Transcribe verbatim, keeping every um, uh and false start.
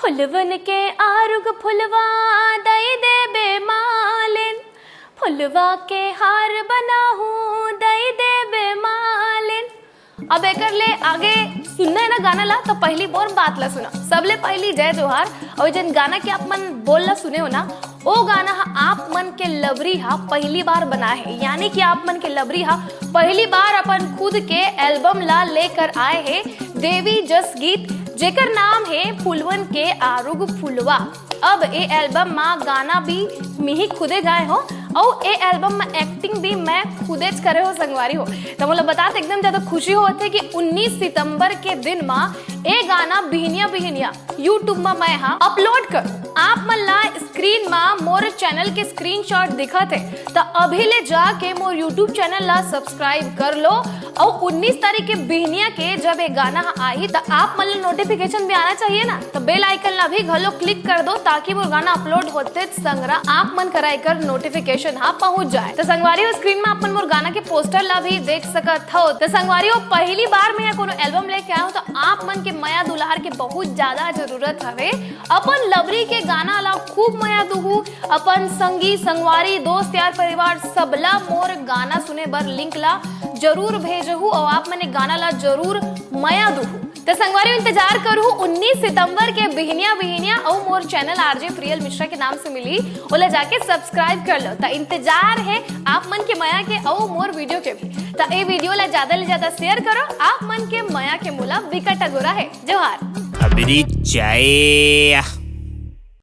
फुलवन के आरुग फुलवा दई देबे मालिन, फुलवा के हार बनाहूँ दई देबे मालिन। अब एकर ले आगे सुनना है ना गाना ला, तो पहली बोर बात ला सुना। सबले पहली जय जोहार। और जन गाना के आप मन बोल ला सुने हो ना, ओ गाना ह आप मन के लबरी हा पहली बार बनाए हे, यानी कि आप मन के लबरी हा पहली बार अपन खुद के एल्बम ला लेकर आए हे देवी जस गीत, जेकर नाम हे फुलवन के आरुग फुलवा। अब ए एल्बम मा गाना भी मिही खुदे गाए हो, अउ ए एल्बम मा एक्टिंग भी मैं खुदेच करे हो संगवारी हो। त मोला बतात एकदम ज्यादा खुशी होत हे कि उन्नीस सितंबर के दिन मा ए गाना बिहनिया बिहनिया YouTube मा मैं हा अपलोड कर। आप मन ला स्क्रीन मा मोर चैनल के स्क्रीनशॉट दिखत हे, त अभी ले जाके मोर YouTube चैनल ला सब्सक्राइब कर लो। अउ उन्नीस तारीख के बिहनिया के जब ये गाना ह आही, त आप मन ला नोटिफिकेशन भी आना चाहिए ना, त बेल आइकन ला भी घलो क्लिक कर दो, ताकि मोर गाना अपलोड होते संगरा आप मन करा एकर नोटिफिकेशन हा पहुंच जाए। त संगवारी हो, स्क्रीन मा अपन मोर गाना के पोस्टर ला भी देख सकत हो। त संगवारी हो, पहली बार मैं कोनो एल्बम लेके आया हूँ, त आप मन के मया दुलार के बहुत ज्यादा जरूरत हवे। अपन लबरी के गाना ला खूब मया दुहू, अपन संगी संगवारी दोस्त यार परिवार सबला मोर गाना सुने बर लिंक ला जरूर भेजहू, और आप मन ए गाना ला जरूर मया दुहू। त संगवारी हो, इंतजार करहू उन्नीस सितंबर के बिहनिया बिहनिया, अउ मोर चैनल आरजे प्रियल मिश्रा के नाम से मिली, ओला जाके सब्सक्राइब कर लो। त इंतजार हे आप मन के मया के अउ मोर वीडियो के भी। त ए वीडियो ला ज्यादा ले ज्यादा शेयर करो, आप मन के मया के मोला बिकट अगोरा हे। जोहार। अबरी चाय।